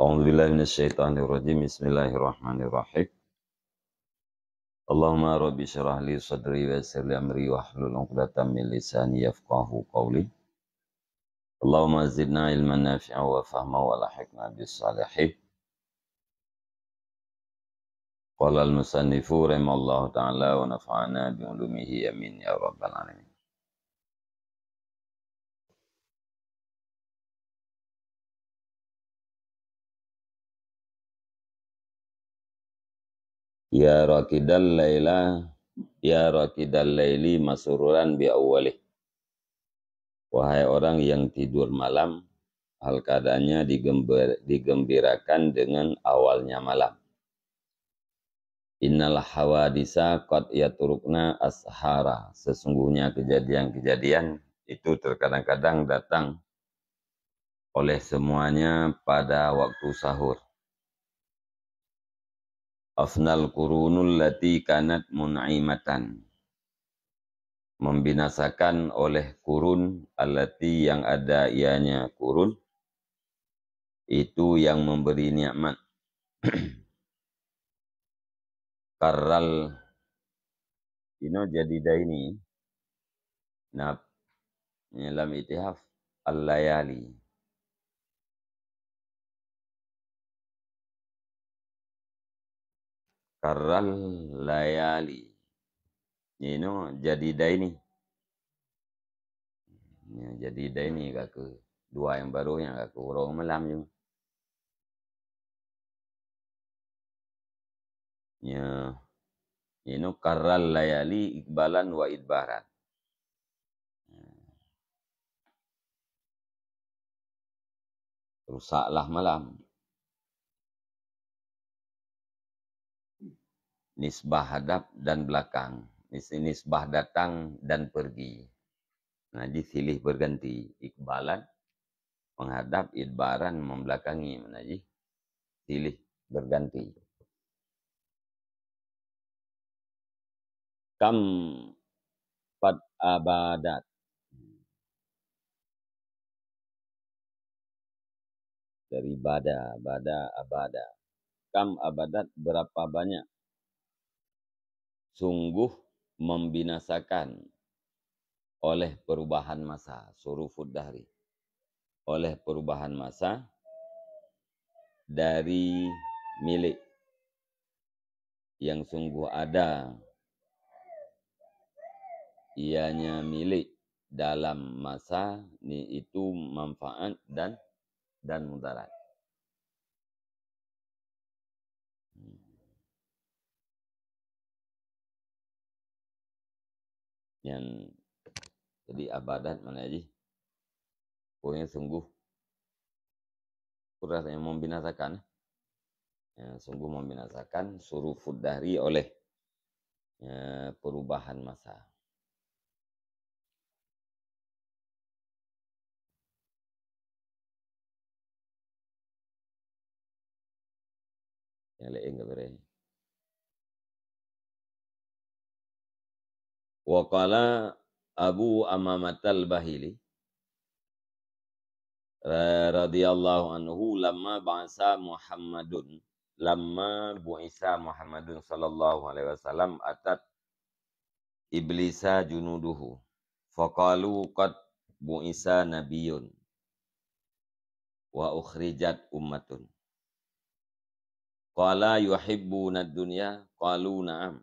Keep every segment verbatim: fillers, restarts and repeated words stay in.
أعوذ بالله من الشيطان الرجيم. بسم الله الرحمن الرحيم. اللهم رب اشرح لي صدري ويسر لي أمري واحلل عقدة من لساني يفقهوا قولي. اللهم زدنا علما نافعا وفهما وألحقنا بالصالحين. قال المصنف رحمه الله تعالى ونفعنا بعلومه آمين يا رب العالمين. Ya raqidal laila, ya raqidal laili masruran bi awwalih. Wahai orang yang tidur malam, hal keadaannya digembe-, digembirakan dengan awalnya malam. Innal hawadisa qad yatrukna ashara. Sesungguhnya kejadian-kejadian itu terkadang-kadang datang oleh semuanya pada waktu sahur. Afnal qurunul lati kanat mun'imatan. Membinasakan oleh kurun allati yang ada ianya kurun, itu yang memberi nikmat. Karral ino jadi daini. Nab, lam itihaf al-layali. Karral layali. Nino jadi daini. Ya, jadi daini ka keu dua nyang barô nyang ka keu uroe malam nyoe. Ya, nino karral layali iqbalan wa idbaran. Rusaklah malam. Nisbah hadap dan belakang. Nis-, nisbah datang dan pergi. Nah, di silih berganti. Iqbalan, menghadap, idbaran, membelakangi. Mana jih? Silih berganti. Kam qad abadat. Dari bada, bada, abada. Kam abadat, berapa banyak? Sungguh membinasakan oleh perubahan masa, surufud dahri. Oleh perubahan masa dari milik yang sungguh ada, ianya milik dalam masa ni itu manfaat dan, dan mudarat. Nyan, jadi abadat mana jih? Pokoknya sungguh, kurang yang membinasakan. Ya, sungguh membinasakan surufud dahri oleh, ya, perubahan masa. Nyang laén ka beureh. Wa qala Abu Umamatal Bahili ra-, radhiyallahu anhu, lamma ba'asa Muhammadun, lamma bu'isa Muhammadun sallallahu alaihi wasallam, atat iblisa junuduhu, faqalu qad bu'isa nabiyyun wa ukhrijat ummatun. Qala yuhibbuna dunya, qalu na'am.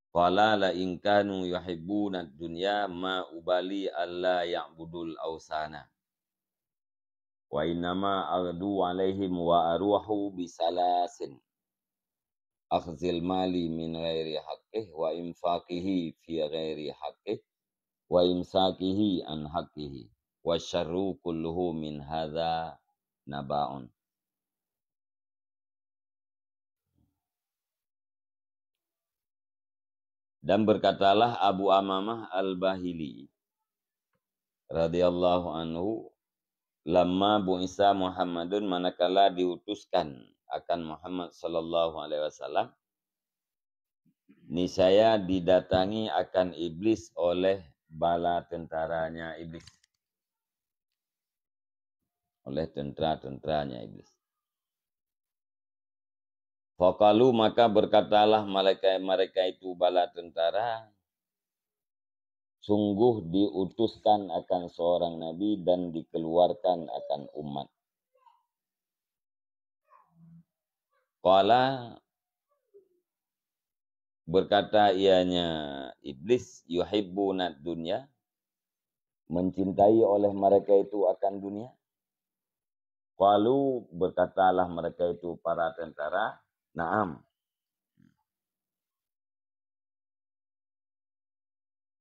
Qala la in kanu yuhibbuna dunya ma ubali alla ya'budul ausana. Wa innama aghdu alaihim wa aruhu bisalasin. Akhzil mali min ghairi haqqih wa infaqihi fi ghairi haqqih wa imsakihi an haqqihi. Wa syarru kulluhu min hadza nabaun. Dan berkatalah Abu Umamah Al-Bahili radhiyallahu anhu, lamma bu'isa Muhammadun, manakala diutuskan akan Muhammad sallallahu alaihi wasallam, niscaya didatangi akan iblis oleh bala tentaranya iblis. oleh tentara-tentaranya Iblis. Faqalu, maka berkatalah mereka, mereka itu bala tentara, sungguh diutuskan akan seorang nabi dan dikeluarkan akan umat. Qala, berkata ianya Iblis, "Yuhibbunad dunya," mencintai oleh mereka itu akan dunia. Qalu, berkatalah mereka itu para tentara, "Na'am."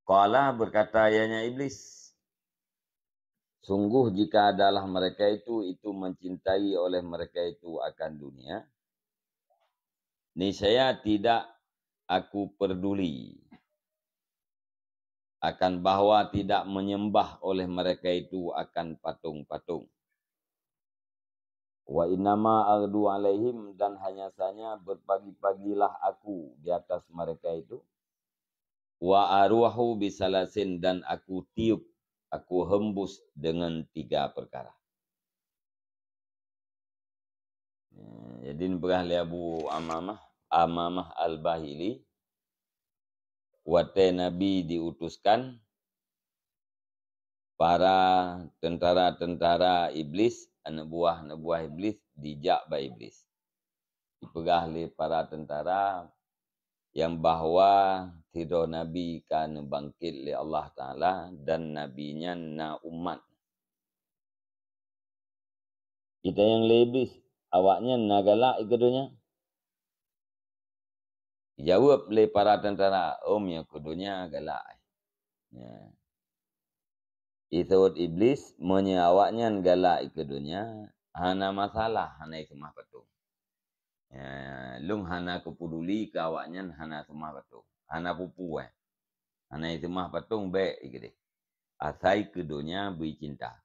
Qala, berkata ianya Iblis, "Sungguh jika adalah mereka itu, itu mencintai oleh mereka itu akan dunia, niscaya tidak aku peduli akan bahwa tidak menyembah oleh mereka itu akan patung-patung. Wa innama aghdu alaihim, dan hanya saja berpagi-pagilah aku di atas mereka itu. Wa aruhu bisalasin, dan aku tiup, aku hembus dengan tiga perkara." Ya, jadi neupeugah lé Abu Amamah, Amamah Al-Bahili, watée Nabi diutuskan, para tentara-tentara Iblis, aneuk buah-aneuk buah Iblis, dijak bak Iblis. Dipeugah lé para tentara nyang bahwa sidroe Nabi ka neubangkét lé Allah Taala dan Nabi nyan na umat. Jitanyong lé Iblis, "Awaknyan na galak i keu donya?" Jaweueb lé para tentara, "Ôm, nyoe keu donya galak." Ya. Iseuôt Iblis, "Meunyoe awaknyan galak i keu donya, hana masalah, hana iseumah patung. Ya, lôn hana kupeuduli keu awaknyan hana seumah patung, hana peue-peue, hana iseumah patung, bék i keudeh. Asai keu donya bri cinta."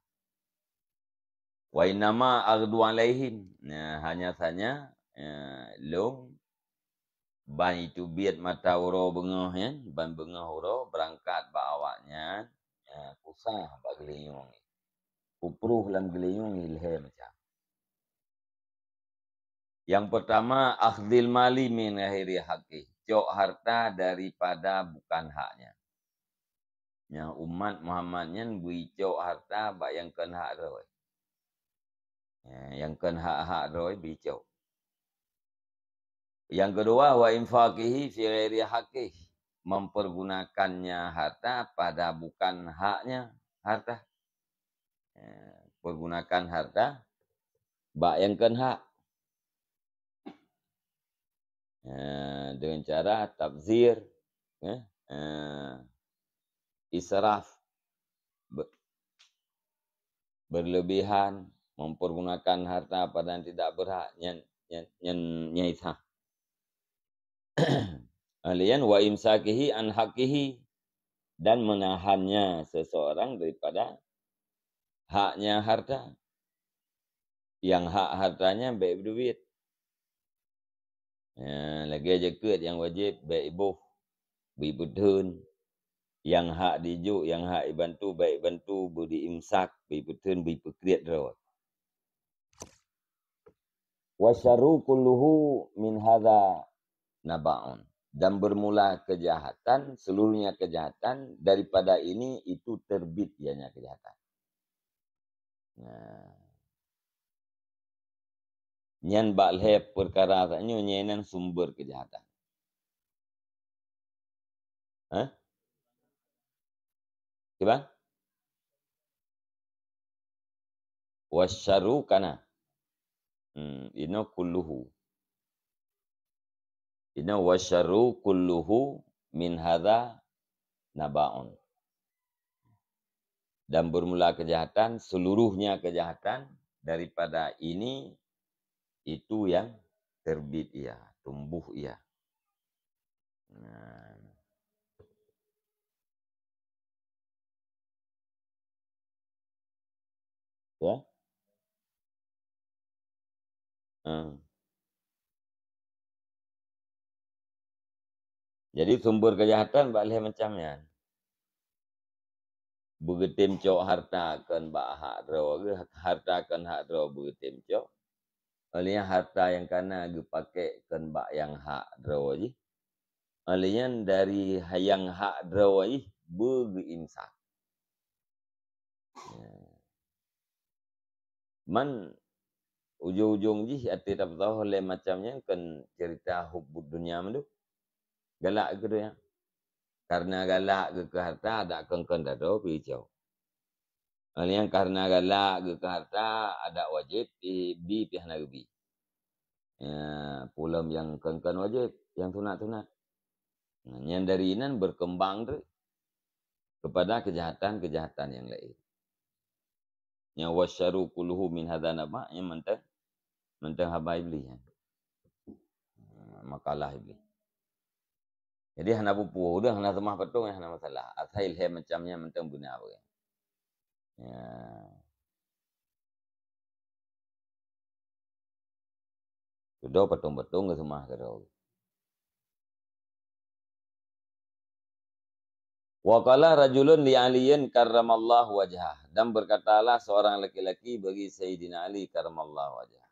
"Wa innama aghdu alaihim." Nah, hanya saja, eh, lôn ban iteubiet mata uroe beungoh nyan, ban beungoh uroe beurangkat bak awaknyan, eh, kusah bak geulinyueng. Kuprôh lam geulinyueng lhée macam. Yang pertama, akhdhil mali min ghairi haqqih, cok harta daripada bukan haknya. Nyang umat Muhammad nyan bri cok harta bak nyang kon hak droe. Ya, nyang kon hak-hak droe bri cok. Yang kedua, wa infaqihi fi ghairi haqqih, mempergunakannya harta pada bukan haknya harta. Ya, pergunakan harta bak nyang kon hak. Eh, dengan cara tabzir, eh, eh, israf, be-, berlebihan, mempergunakan harta pada yang tidak berhak, nyan, nyan, nyan, nyan itham. Kemudian, wa imsakihi an haqqihi, dan menahannya seseorang daripada haknya harta. Nyang hak hartanya bék beudubiet. Ya, lagée jakeuet nyang wajéb bék iboh, bri peutheun. Nyang hak dijok, nyang hak ibantu, bék ibantu, bri imsak, bri peutheun, bri peukriet droe. "Wa syarru kulluhu min hadza naba'un." Dan bermula kejahatan, seluruhnya kejahatan, daripada ini itu terbit ianya kejahatan. Nah. Nyan bak lhée peukara tanyoe nyan sumber kejahatan. Hah? Kiban? Wasyarru kana. Hmm, inoe kulluhu. Inoe wasyarru kulluhu min hadza naba'un. Dan bermula kejahatan, seluruhnya kejahatan daripada ini, itu yang terbit ia, tumbuh ia. Nah. Ya. Ah. Jadi sumber kejahatan bak lhée macam nyan. Beugeutem cok harta kon bak hak droe geuh, harta kon hak droe beugeutem cok. Óh lheueh nyan harta nyang kana geupakék kon bak nyang hak droe jih. Óh lheueh nyan dari nyang hak droe jih beugeuimsak. Ya. Man ujong-ujong jih até tapeusaboh lé macam nyan kon cerita hubbud dunya mandum. Galak keu donya. Karena galak geuh keu harta, adak kon-kon dadroe pih cok. Óh lheueh nyan karena galak geuh keu harta, adak wajéb pih bi pih hana geubi. Ya, peulom nyang kon-kon wajéb, nyang sunat-sunat. Nah, nyan dari inan berkembang treuk kepada kejahatan-kejahatan nyang laén. Nyang wasyaru kulluhu min hadza naba, nyang mantong, mantong haba Iblih nyan. Makalah Iblih. Jadi hana peue-peue, udeueng hana seumah patong, hana masalah. Asai lhée macam nyan mantong beuna beugai. Ya. Dudoe patong-patong geuseumah keudroe. Wa qala rajulun li Aliyin karramallahu wajhah, dan berkatalah seorang laki-laki bagi Sayyidina Ali karramallahu wajhah,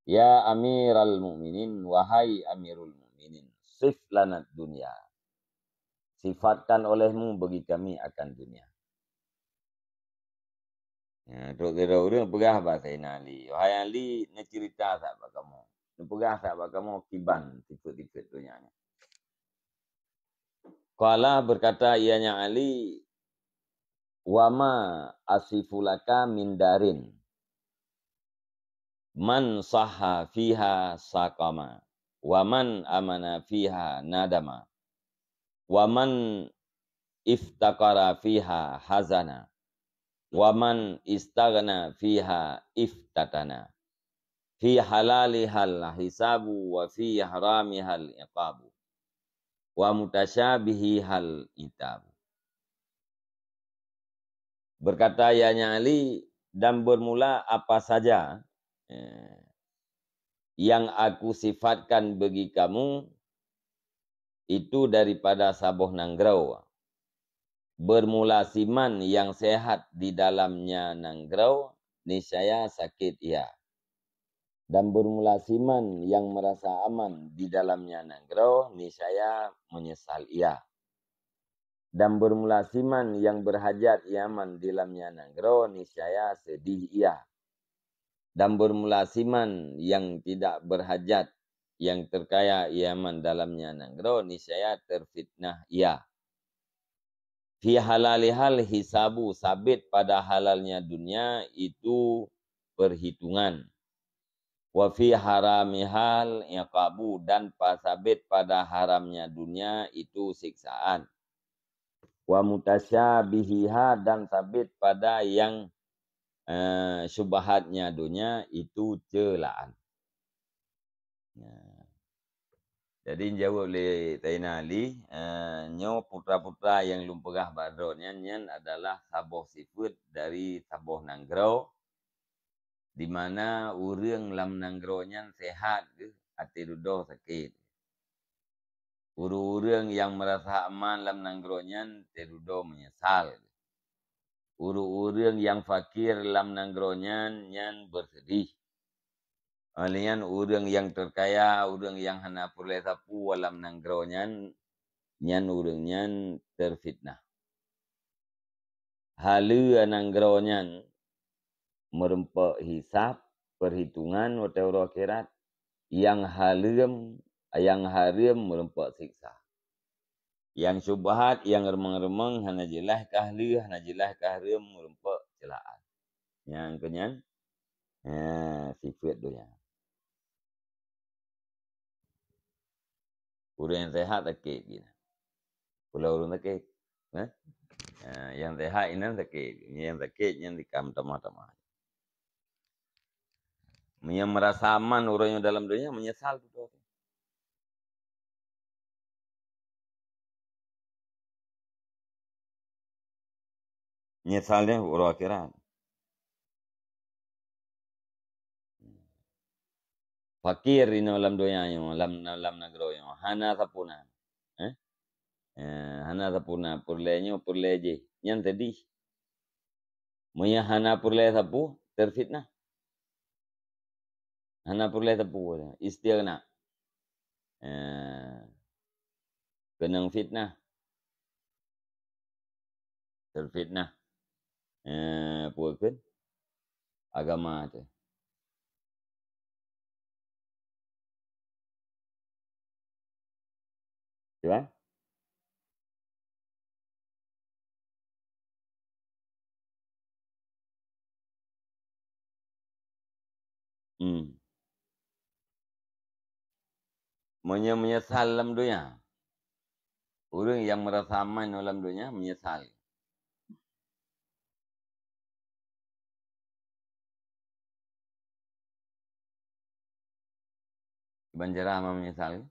"Ya Amiral Mukminin, wahai Amirul Mukminin, sif lana dunya. Sifatkan olehmu bagi kami akan dunia." Ya, trok sidroe ureuëng peugah bak Saidina Ali, "Wahai Ali, neuceurita that bak kamoe. Neupeugah that bak kamoe kiban sifeuet-sifeuet donya nyoe." Qala, berkata ianya Ali, "Wa ma asifu laka min darin, man sahha fiha saqama, wa man amana fiha nadama, wa man iftaqara fiha hazana, wa man istaghna fiha iftatana. Fi halalihal hisabu, wa fi haramihal iqabu, wa mutasyabihihal itabu." Berkata ianya Ali, "Dan bermula apa saja, eh, yang aku sifatkan bagi kamu, itu daripada saboh nanggroe. Bermula siman yang sehat di dalamnya nanggroe, niscaya sakit ia. Dan bermula siman yang merasa aman di dalamnya nanggroe, niscaya menyesal ia. Dan bermula siman yang berhajat iaman di dalamnya nanggroe, niscaya sedih ia. Dan bermula siman yang tidak berhajat, yang terkaya iaman dalamnya nanggroe, niscaya terfitnah ia. Fi halalihal hisabu, sabit pada halalnya dunia itu perhitungan. Wa fi haramihal iqabu, dan pa-, sabit pada haramnya dunia itu siksaan. Wa mutasyabihiha, dan sabit pada yang, eh, syubhatnya dunia itu celaan." Nah. Jadi, jaweueb lé Saidina Ali, eh, nyoe putra-putra nyang lôn peugah bak droeneuh nyan, nyan adalah saboh sifeuet dari saboh nanggroe, di mana ureuëng lam nanggroe nyan sehat geuh, até dudoe sakét. Ureuëng-ureuëng nyang meurasa aman lam nanggroe nyan, até dudoe meunyeusal. Ureuëng-ureuëng nyang fakir lam nanggroe nyan, nyan beuseudeh. Óh lheueh nyan ureuëng nyang teukaya, ureuëng nyang hana peureulée sapeue lam nanggroe nyan, nyan ureuëng nyan teufitnah. Haleue nanggroe nyan meurumpok hisab, peuhitongan watée uroe akhirat, nyang haleum, nyang hareuem meurumpok siksa. Nyang syubhat, nyang reumeng-reumeng, hana jeulaih ka haleue, hana jeulaih ka hareuem, meurumpok ceulaan. Nyang keunyan, ha, sifeuet donya. Ureuëng nyang sehat sakét geuh. Pula ureuëng sakét. Eh? Ha, nyang sehat inan sakét. Nyang sakét nyan dikam tamah-tamah. Meunyoe meurasa aman ureuëng nyoe dalam donya, meunyeusal beutôi. Nyeusal nyan uroe akhirat. Fakir inoe lam donya nyoe, lam, lam nanggroe nyoe, hana sapeue na. Eh? Eh, hana sapeue na peureulée nyoe, peureulée jih. Nyan sedih. Meunyoe hana peureulée sapeue, teufitnah. Hana peureulée sapeue, istighna. Eh, keunong fitnah. Teufitnah. Eh, peue kheun? Agama teuh. Cuba? Hmm. Meunyo-, meunyeusal lam donya. Ureuëng nyang meurasa aman lam donya meunyeusal. Kiban cara ma meunyeusal?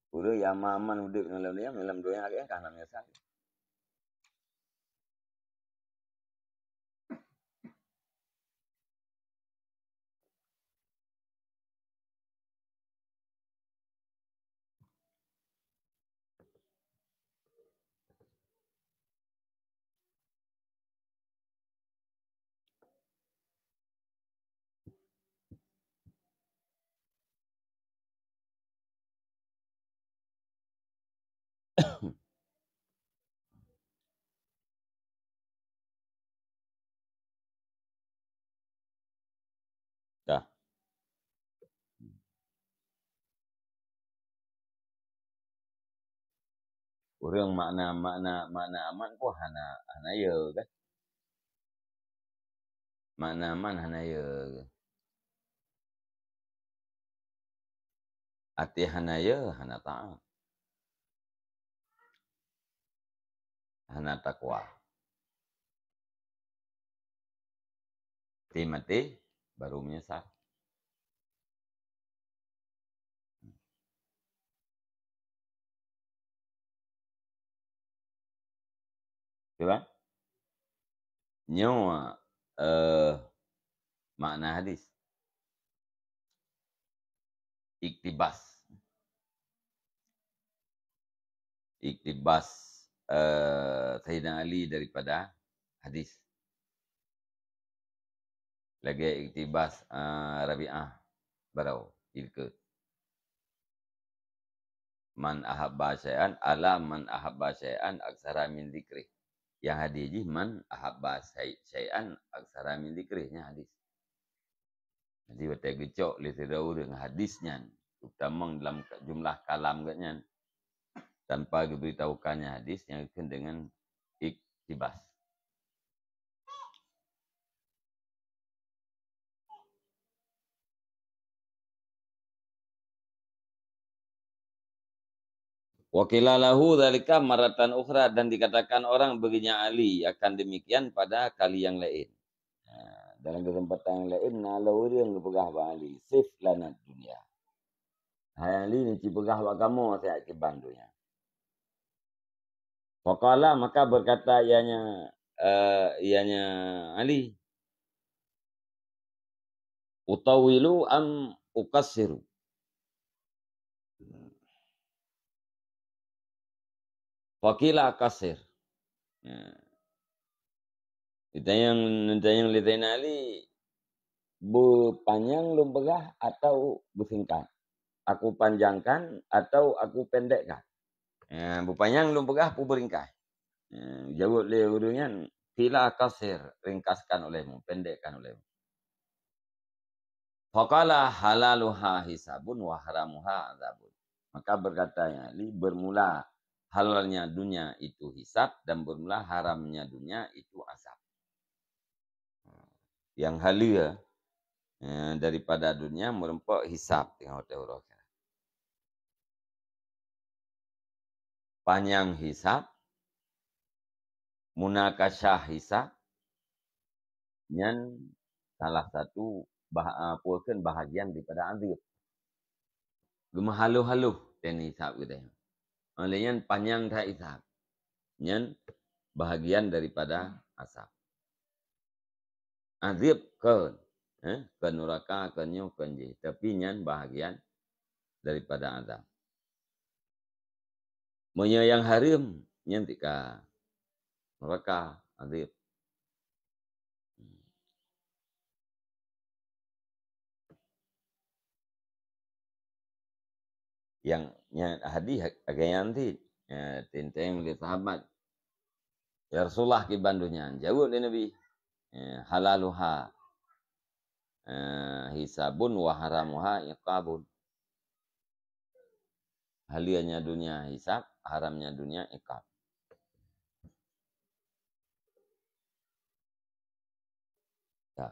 Ureuëng nyang aman-aman udeb lam donya, lam donya lagée nyan ka hana meunyeusal. Dah. Ureuëng makna, makna, makna aman pun hana, hana yo kan? Makna aman hana yo. Até hana yo, hana taat. Hana takwa. Maté-maté baru meunyeusal. Betul kan? Nyoe, eh, makna hadis. Iktibas. Iktibas, eh, Sayyidina Ali daripada hadis. Lagée iktibas, eh, Rabi'ah baroe, ilkeue. "Man ahabba syai'an, ala man ahabba syai'an aksara min dzikrih." Nyang hadis jih, "Man ahabba syai-, syai'an aksara min dzikrih," nyan hadis. Jadi, watée geucok lé sidroe ureuëng hadis nyan, utamong dalam ka-, jumlah kalam geuh nyan, tanpa geubeuritahukan nyan hadis, nyan geukheun deungon iktibas. Wa qila lahu dzalika marratan ukhra, dan dikatakan orang beugeunya Ali akan demikian pada kali yang lain. Ha, dalam kesempatan yang lain, na lom ureuëng geupeugah bak Ali, "Sif lana dunya." Hai Ali, neuci peugah bak kamoe siat kiban donya. Faqala, maka berkata ianya, eh, ianya Ali, "Utawilu am ukassiru?" Faqila qasir. Ya. Ditanyong, ditanyong lé Zainal Ali, "Beupanyang lôn peugah atau beusingkat? Aku panjangkan atau aku pendekkan?" Ya, "Beupanyang lôn peugah, peubeuringkas?" Ya, jaweueb lé ureuëng nyan, "Qila qasir, ringkaskan olehmu, pendekkan olehmu." Faqala, "Halaluha hisabun wa haramuha azabun." Maka berkata Ali, "Bermula halalnya dunia itu hisab, dan bermula haramnya dunia itu azab." Nyang haleue, eh, daripada dunia meureumpok hisab teungoh watée uroe akhirat. Panyang hisab, munakasyah hisab, nyan salah satu bah-, ah, peue kheun bahagian daripada azab. Geumeuhaloh-haloh teuh hisab geutanyoe. Oleh nyan panyang that hisab. Nyan bahagian daripada azab. Azab kon, eh, kon nuraka, kon nyoe, kon jih. Tapi nyan bahagian daripada azab. Meunyoe nyang hareuem, nyan tika nuraka, azab. Nyang, nyang hadis agak nyan cit. Ya, teuntèe lé sahabat. "Ya Rasulullah, kiban donya?" Jaweueb lé Nabi, eh, "Halaluha, eh, hisabun wa haramuha iqabun." Haleunya donya hisab, haramnya donya iqab. Ya.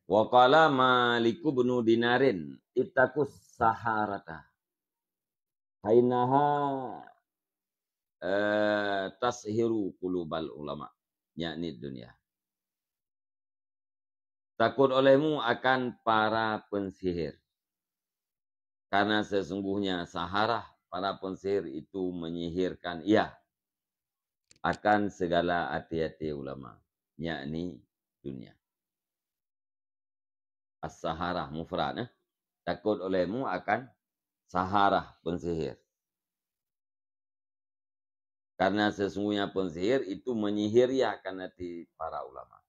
Wa qala Malik bin Dinarin, "Ittaqus saharata. Hainaha, eh, tashiru qulubal ulama." Yakni dunia. Takut olehmu akan para pensihir. Karena sesungguhnya saharah para pensihir itu menyihirkan ia akan segala até-até ulama, yakni dunia. As-saharah mufrad, eh. Takut olehmu akan saharah, pensihir. Karena sesungguhnya pensihir itu menyihir ia akan até para ulama.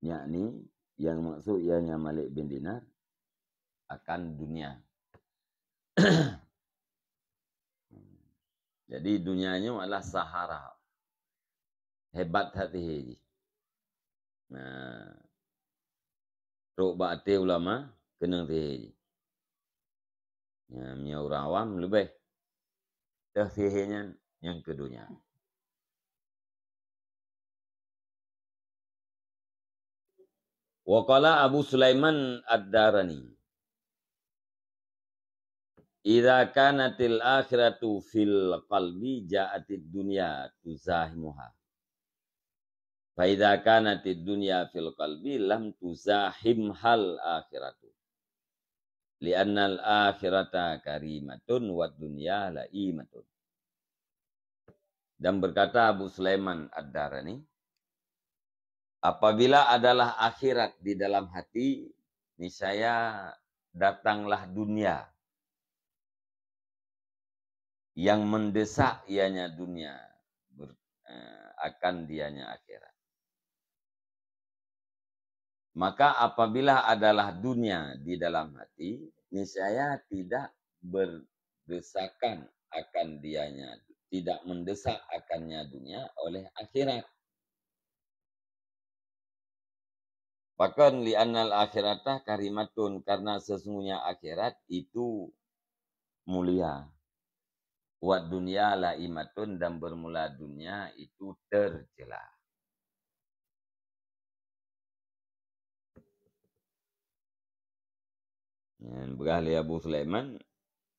Yakni, yang maksud ianya Malik bin Dinar akan dunia. Jadi, dunia nyoe adalah saharah. Hebat that sihé jih. Nah, trok bak até ulama, keunong sihé jih. Nyan, meunyoe ureueng awam leubeh. Teuh sihé nyan, nyang keu donya. Wa qala Abu Sulaiman Ad-Darani, "Idza kanatil akhiratu fil qalbi ja'atid dunya tuzahimuha. Fa idza kanatid dunya fil qalbi lam tuzahimhal akhiratu. Li'annal akhirata karimatun wad dunya la'imatun." Dan berkata Abu Sulaiman Ad-Darani, "Apabila adalah akhirat di dalam hati, niscaya datanglah dunia yang mendesak ianya dunia ber-, eh, akan dianya akhirat. Maka apabila adalah dunia di dalam hati, niscaya tidak berdesakan akan dianya, tidak mendesak akannya dunia oleh akhirat." Pakon? "Li'annal akhirata karimatun," karena sesungguhnya akhirat itu mulia. "Wad dunya la'imatun," dan bermula dunia itu tercela. Nyan peugah lé Abu Sulaiman,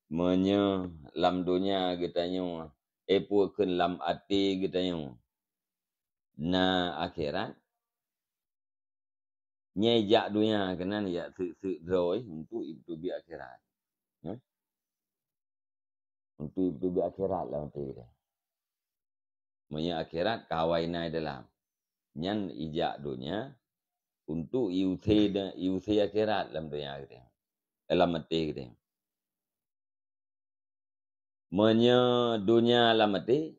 meunyoe lam donya geutanyoe, eh, peue kheun, lam até geutanyoe na akhirat, nyan jak donya keunan jak seuk-seuk droe untuk ipeuteubiet akhirat. Hah? Untuk ipeuteubiet akhirat lam até geutanyoe. Meunyoe akhirat ka awai na dalam, nyan ijak donya untuk iusé de-, iusé akhirat lam donya geutanyoe, lam até geutanyoe. Meunyoe donya lam até,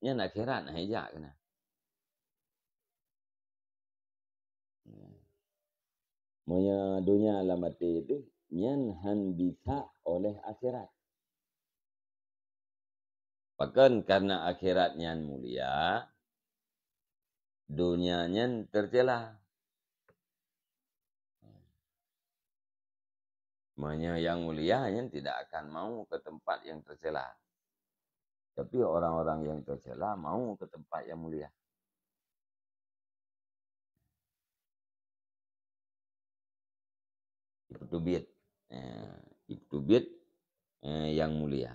nyan akhirat hana ijak keunan. Meunyoe donya lam até teuh, nyan hán bisa oleh akhirat. Pakon? Karena akhirat nyan mulia, donya nyan tercela. Meunyoe nyang mulia nyan tidak akan mau ke tempat yang tercela. Tapi orang-orang yang tercela mau ke tempat yang mulia. Ipeuteubiet. Eh, ipeuteubiet, eh, nyang mulia.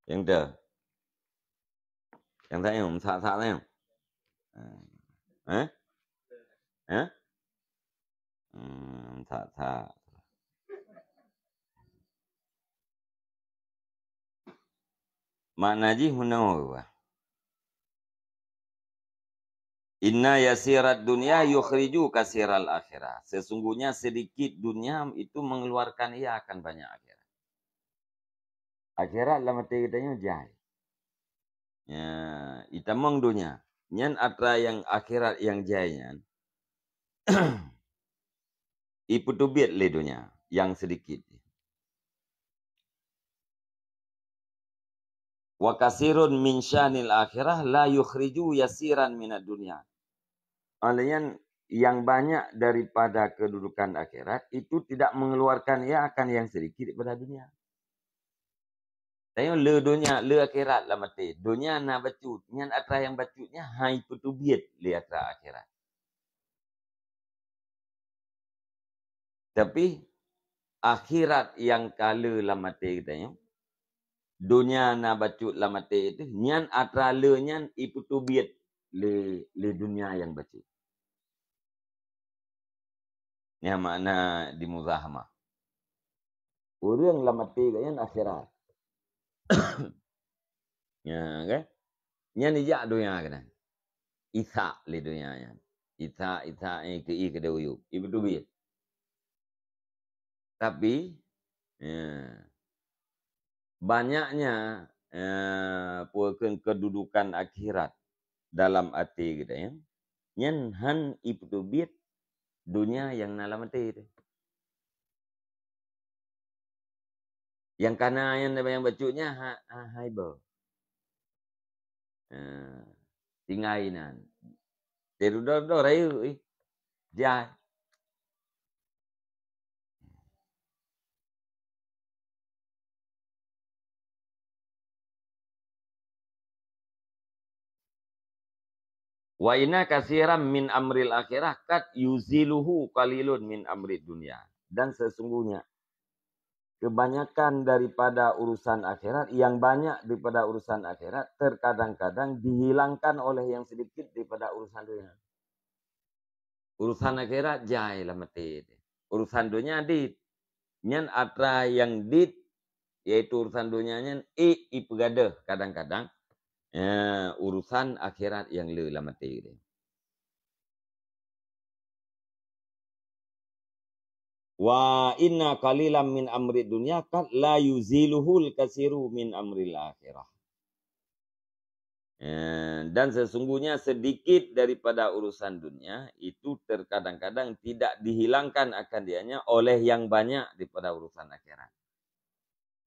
Nyang teu. Nyang tanyong, meusak-sak tanyong. Eh? Eh? Hmm, that-that. Makna jih meunoe, bah. "Inna yasirat dunya yukhriju kasiral akhirah." Sesungguhnya sedikit dunia itu mengeluarkan ia akan banyak akhirat. Akhirat lam até geutanyoe jai. Ya, itamong dunia. Nyan atra nyang akhirat nyang jai nyan. Ipeutubiet lé dunia nyang sedikit. "Wa kasirun min syanil akhirah la yukhriju yasiran minad dunya." Oleh nyan, yang banyak daripada kedudukan akhirat itu tidak mengeluarkan ia akan yang sedikit daripada dunia. Tanyoe le dunia, le akhirat lam até. Dunia na bacut, nyan atra nyang bacut nyan hai peutubiet lé atra akhirat. Tapi akhirat nyang ka le lam até geutanyoe, dunia na bacut lam até teuh, nyan atra le nyan ipeutubiet lé, lé dunia nyang bacut. Nyan makna di muzahamah. Ureuëng lam até geuh nyan akhirat. Ya, kan? Nyan ijak dunia keunan. Isak lé dunia nyan. Isak, isak, eh, keu i keudeh uyueb. Ipeutubiet. Tapi, ya, banyaknya, ya, peue kheun kedudukan akhirat dalam até geutanyoe, nyan han ipeutubiet dunia nyang na lam até teuh. Nyang kana nyan, nyang bacut nyan ha, ha, hai boh. Ha, tinggai nan. Teududoe-dudoe rayeuk, ih. Jai. "Wa inna kasiran min amril akhirah qad yuziluhu qalilun min amrid dunya." Dan sesungguhnya kebanyakan daripada urusan akhirat, yang banyak daripada urusan akhirat, terkadang-kadang dihilangkan oleh yang sedikit daripada urusan dunia. Urusan akhirat jai lam até. Urusan dunia dit. Nyan atra nyang dit, yaitu urusan dunia nyan, ék ipeugadeuh kadang-kadang, ya, urusan akhirat nyang le lam até teuh. "Wa inna qalilan min amrid dunya qad la yuziluhul kasiru min amril akhirah." Eh, dan sesungguhnya sedikit daripada urusan dunia itu terkadang-kadang tidak dihilangkan akan dianya oleh yang banyak daripada urusan akhirat.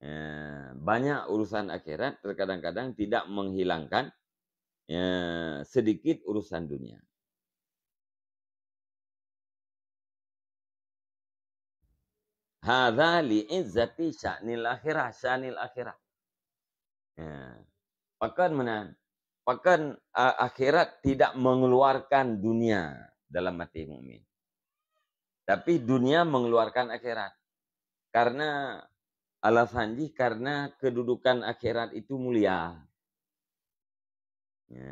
Eh, banyak urusan akhirat terkadang-kadang tidak menghilangkan, eh, sedikit urusan dunia. "Hadza li izzati sya'nil akhirah, sya'nil akhirah." Ya. Pakon meunan? Pakon, a-, akhirat tidak mengeluarkan dunia dalam até mukmin. Tapi dunia mengeluarkan akhirat. Karena alasan jih, karena kedudukan akhirat itu mulia. Ya,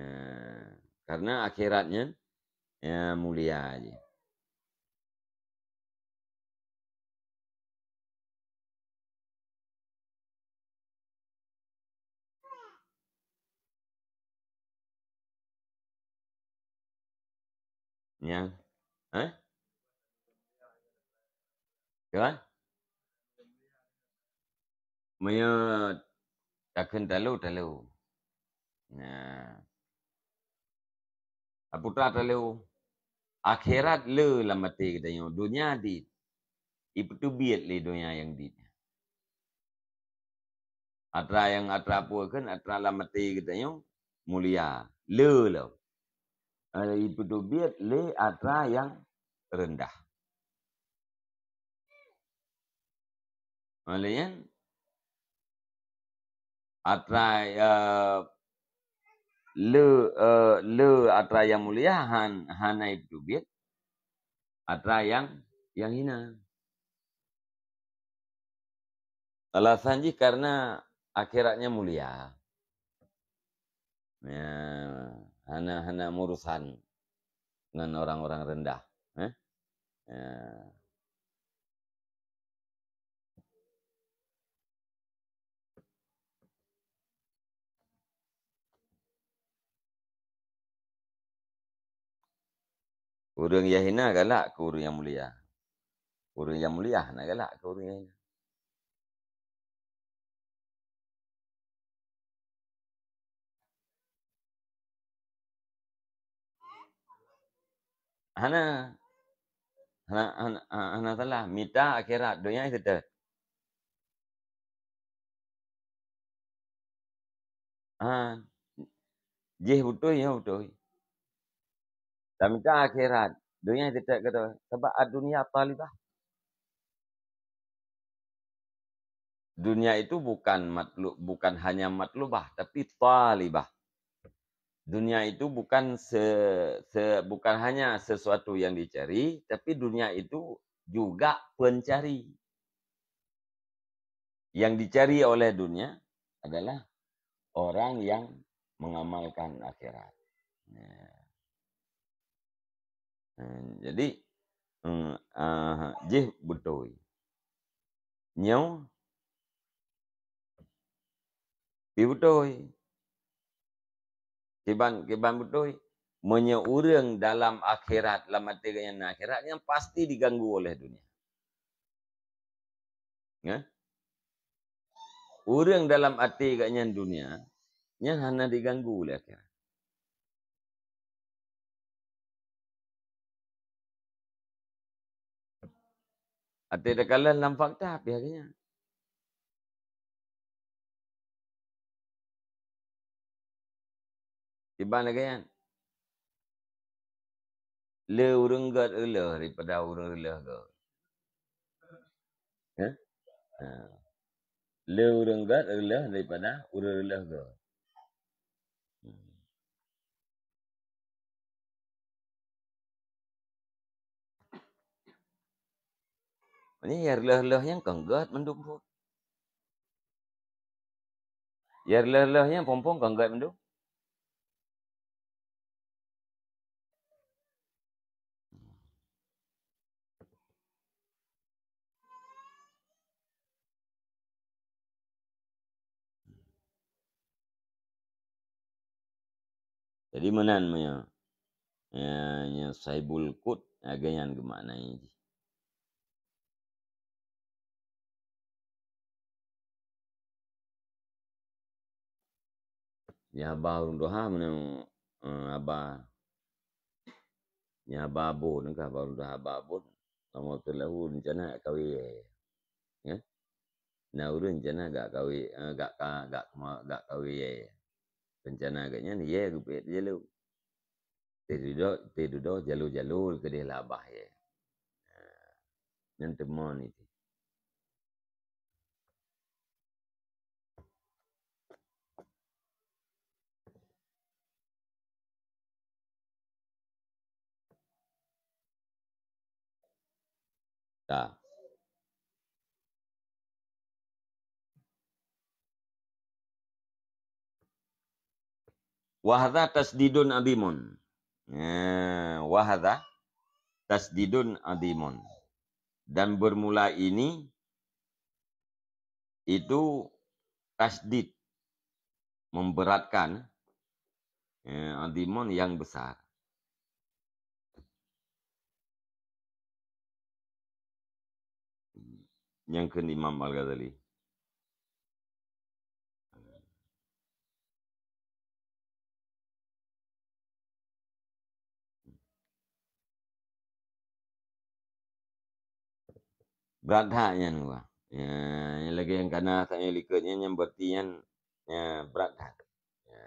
karena akhiratnya, ya, mulia aja. Nyang, eh? Keuan? Meunyoe takheun talo, talo. Nah. Aputra talo. Akhirat le lam até geutanyoe, donya dit. Ipeuteubiet lé donya nyang dit. Atra nyang atra peue kheun, atra lam até geutanyoe mulia. Le lom. Eh, ipeuteubiet lé atra nyang reundah. Lé nyan, atra, eh, le, eh, le atra nyang mulia han, hana ipeuteubiet atra nyang, nyang hina. Alasan jih karena akhiratnya mulia. Ya, hana, hana meurusan ngon orang-orang rendah. Eh? Ya. Ureuëng nyang hina galak keu ureuëng nyang mulia. Ureuëng nyang mulia hana galak keu ureuëng nyang hina. Hana. Hana, hana, hana salah. Mita akhirat, donya seutôt. Ha. Jih beutôi, nyoe beutôi. Tamita akhirat, donya seutôt keudroe. Sabab ad-dunya talibah. Dunia itu bukan matlu-, bukan hanya matlubah, tapi talibah. Dunia itu bukan se-, se-, bukan hanya sesuatu yang dicari, tapi dunia itu juga pencari. Yang dicari oleh dunia adalah orang yang mengamalkan akhirat. Ya. Eh, jadi, eh, ah, jih beutôi. Nyoe pi beutôi. Kiban, kiban beutôi. Meunyoe ureuëng dalam akhirat, lam até geuhnyan na akhirat, nyan pasti diganggu oleh dunia. Ya? Ureuëng dalam até geuhnyan dunia, nyan hana diganggu lé akhirat. Até takalon lam fakta pih lagée nyan. Kiban lagée nyan. Le ureuëng gét reuloh daripada ureuëng reuloh gét. Hah? Ha. Le ureuëng gét reuloh daripada ureuëng reuloh gét. Hmm. Ini ya reuloh-reuloh nyang kon gét mandum phon. Ya reuloh-reuloh nyang phon-phon kon gét mandum. Jadi meunan meunyoe, ya, nyoe sahibul qut, lagée nyan geumaknai jih. Nyan haba ureuëng tuha meunyoe, eh, haba, nyan haba abon ka, haba ureuëng tuha haba abon. Lam waktu lahu rencana kawé. Ya. Na ureuëng rencana gak kawé, eh, gak ka, gak kema-, gak kawé. Rencana geuhnyan yé geupeuet jalo. Teududoe, teududoe jalo-jalo keudeh labah yé. Ha. Nyan teumon itu. Ta. Wahadha tasdidun adimun. Eh, wahadha tasdidun adimun. Dan bermula ini itu tasdid, memberatkan, eh, adimun yang besar. Nyang kheun Imam Al-Ghazali. Brat that nyan, wah. Ya, nyang lagée nyang kana, saat nyang likot nyan, nyang berarti nyan, ya, brat that. Ya.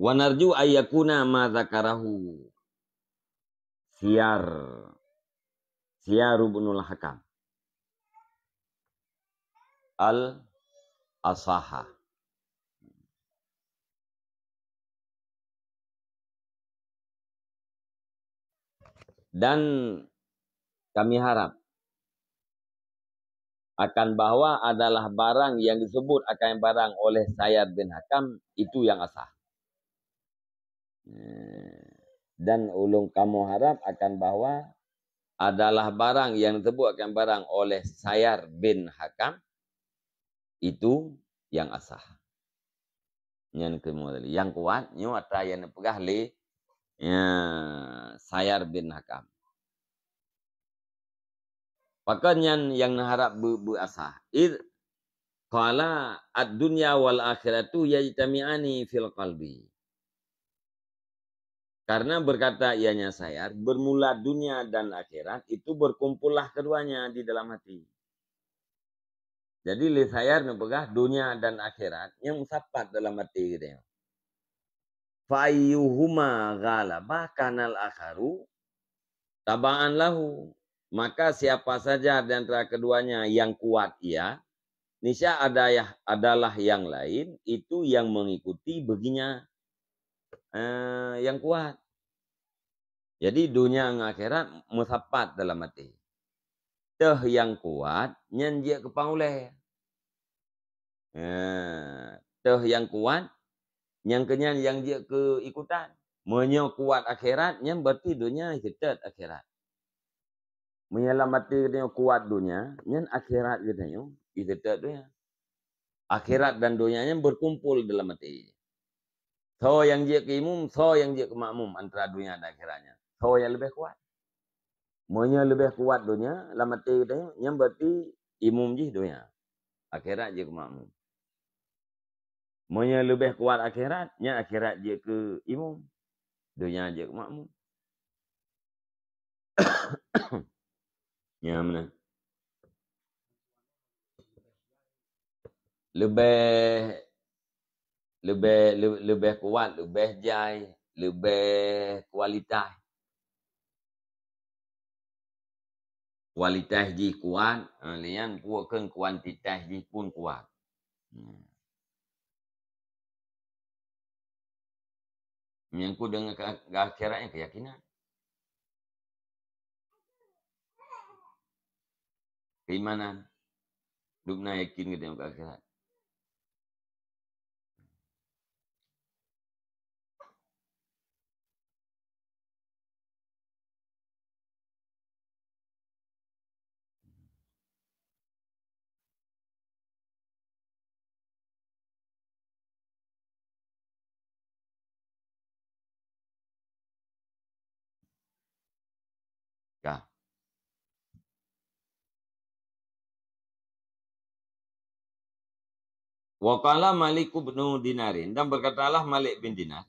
Wa narju ayyakuna ma dzakarahu siyar, siyar ibnul Hakam al asaha. Dan kami harap akan bahwa adalah barang yang disebut akan barang oleh Sayyar bin Hakam itu yang asah. Dan ulôn kamoe harab akan bahwa adalah barang yang disebut akan barang oleh Sayyar bin Hakam itu yang asah. Nyan keuh nyang kuat, nyoe atra nyang neupeugah lé, ya, Sayyar bin Hakam. Pakon nyan nyang neuharab beu-, beuasah? Id qala ad-dunya wal akhiratu yajtami'ani fil qalbi. Karena berkata ianya Sayyar, bermula dunia dan akhirat itu berkumpullah keduanya di dalam hati. Jadi lé Sayyar neupeugah dunia dan akhirat nyang meusapat dalam até geutanyoe. Fa ayyuhuma ghalaba kanal akharu taba'an lahu. Maka siapa saja di antara keduanya yang kuat ia, niscaya ada ya, adalah yang lain itu yang mengikuti baginya, eh, yang kuat. Jadi dunia ngon akhirat meusapat dalam até. Teuh nyang kuat nyan jeuet keu pangulée. Eh, teuh nyang kuat, nyang keunyan nyang jeuet keu ikutan. Meunyoe kuat akhirat, nyan berarti dunia jiteutot akhirat. Meunyoe lam até geutanyoe kuat dunia, nyan akhirat geutanyoe jiteutot dunia. Akhirat dan dunia nyan berkumpul dalam até. Soe nyang jeuet keu imum, soe nyang jeuet keu makmum antara dunia dan akhirat nyan. Soe nyang leubeh kuat? Meunyoe leubeh kuat dunia lam até geutanyoe, nyan berarti imum jih dunia. Akhirat jeuet keu makmum. Meunyoe leubeh kuat akhirat, nyan akhirat jeuet keu imum. Dunia jeuet keu makmum. Nyan meunan. Leubeh, leubeh, leu-, leubeh kuat, leubeh jai, leubeh kualitas. Kualitas jih kuat, eh, lé nyan bukan kuantitas jih pun kuat. Hmm. Menyangkut dengan ke-, akhirat nyan keyakinan. Keimanan. Dubna yakin geutanyoe keu akhirat. Ka. Wa qala Malik bin Dinarin, dan berkatalah Malik bin Dinar,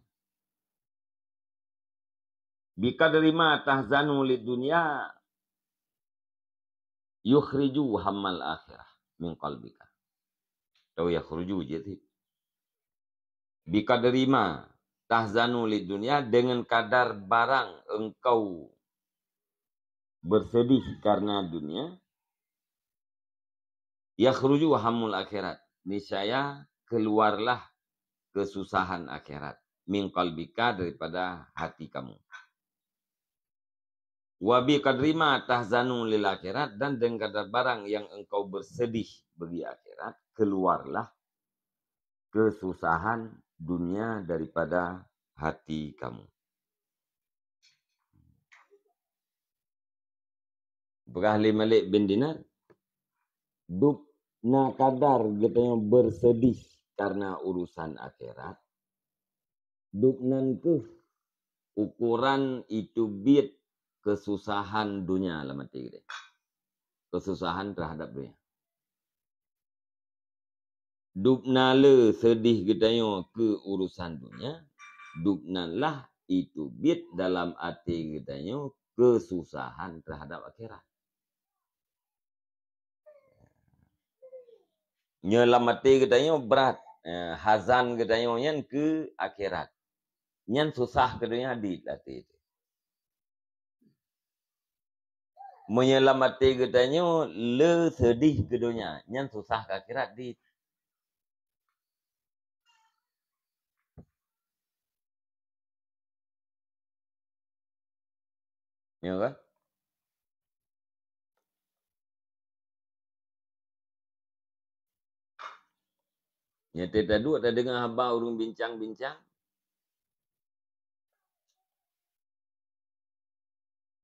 "Biqadri ma tahzanu lid dunya yukhriju hammal akhirah min qalbika." Atau yakhruju je sih. "Biqadri ma tahzanu lid dunya," dengan kadar barang engkau bersedih karena dunia, "yakhruju hammul akhirat," niscaya keluarlah kesusahan akhirat, "min qalbika," daripada hati kamu. "Wa biqadri ma tahzanu lil akhirat," dan dengan kadar barang yang engkau bersedih bagi akhirat, keluarlah kesusahan dunia daripada hati kamu. Peugah lé Malik bin Dinar, dubna kadar geutanyoe bersedih karena urusan akhirat, dubnan keuh ukuran iteubiet kesusahan dunia lam até geutanyoe. Kesusahan terhadap dunia. Dubna le sedih geutanyoe keu urusan dunia, dubnan lah iteubiet dalam até geutanyoe keususahan teuhadab akhirat. Nyoe lam até geutanyoe brat, eh, hazan geutanyoe nyan keu akhirat. Nyan susah keu donya di até teuh. Meunyoe lam até geutanyoe le seudeh keu donya, nyan susah keu akhirat dit. Nyo kan? Nyan teuh taduek tadeungoe haba ureuëng bincang-bincang.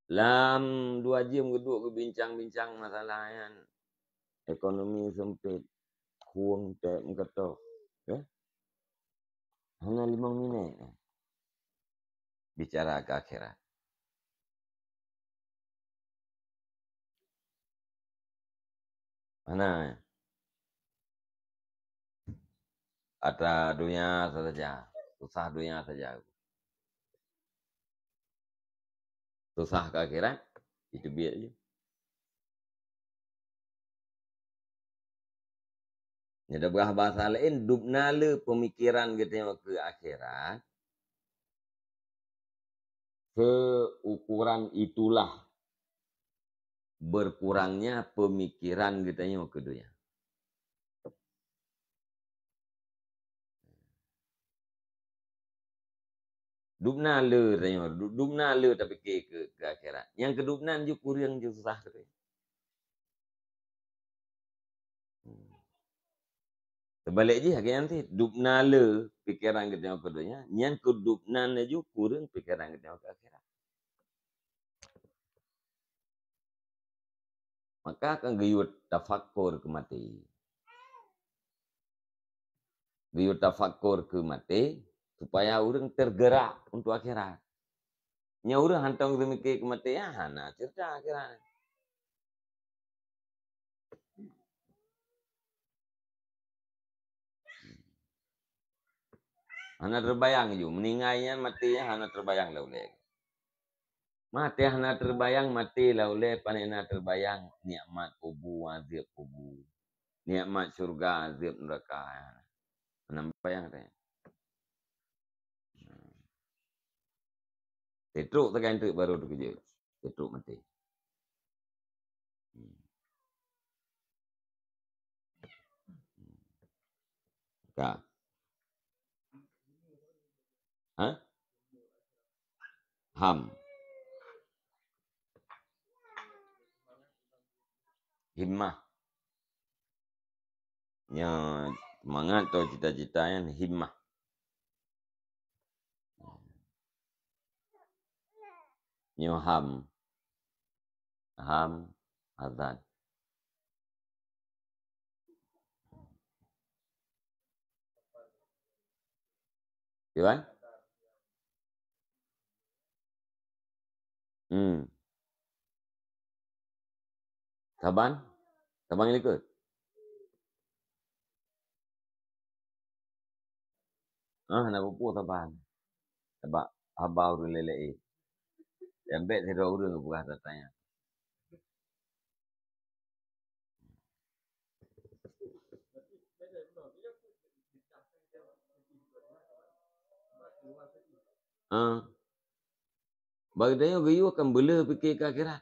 Lam dua jeuem geuduek geubincang-bincang masalah nyan, ekonomi seumpet, khueng teb meukeutôh, ya. Hana limong minét bicara keu akhirat. Hana. Atra donya saja, susah donya saja. Susah keu akhirat, itu biet je. Nyan, bak bahasa laén, dubna le pemikiran geutanyoe keu akhirat, seukuran itulah berkurangnya pemikiran geutanyoe keu donya. Dubna le tanyoe, du-, dubna le tapike keu, keu akhirat. Nyang keudubnan ju kureueng ju susah keu tanyoe. Hmm. Teubalek jih lagèe nyan cit, dubna le pikeran geutanyoe keu donya, nyan keudubnan laju kureueng pikeran geutanyoe keu akhirat. Maka kan geuyue tafakur keu maté. Geuyue tafakur keu maté supaya ureuëng tergerak untuk akhirat. Nyoe ureuëng hantom geumike keu maté, ya, hana cerita akhirat. Hana terbayang ju, meuninggai nyan, maté nyan hana terbayang lé ulèe. Maté hana terbayang, maté lé ulèe, pane na terbayang nikmat kubu, azab kubu. Nikmat syurga, azab neraka. Hana bayang teuh. Teutrok sagai teuk baru teukeujot. Teutrok maté. Hmm. Ka. Ha? Ham. Himmah. Nyan semangat atau cita-cita nyan himmah. Nyoe ham. Ham, hazan. Iwan? Hmm. Saban? Saban ngon likot? Ah, hana peue-peue saban. Sabab haba ureuëng lé-lé. Nyang bèk sidroe ureuëng geupeugah teuntang nyan. Ah. Bak geutanyoe geuyue kan beuleu pike keu akhirat.